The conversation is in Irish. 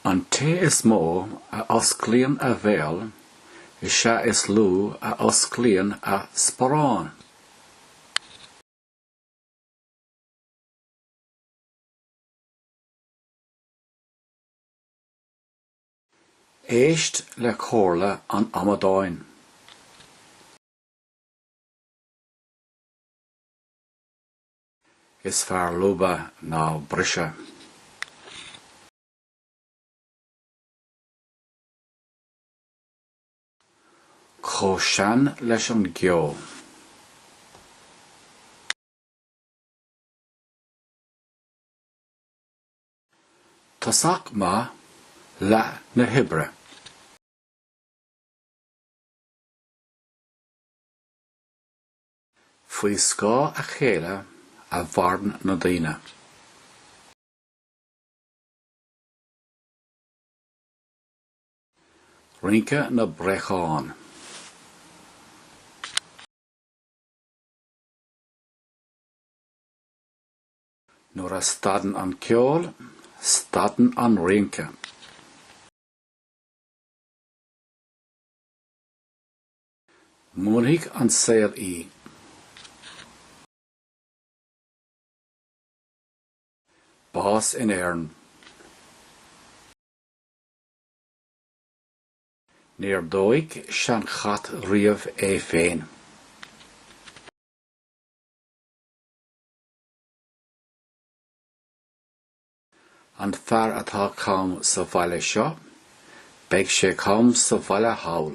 An té is mó a osclaíonn a bhéal is ea is lú a osclaíonn a sparán. Éist le comhairle an amadáin. Is fearr lúbadh ná briseadh. Chomh sean leis an gceo. Tosach maith, leath na hoibre. Faoi scáth a chéile a mhaireann na daoine. Rince na bpréachán. Nuair a stadann an ceol, stadann an rince. Múinfidh an saol í. Bás in Éirinn. Níor dhóigh seanchat riamh é féin. An fear atá cam sa bhaile seo, beidh sé cam sa bhaile thall.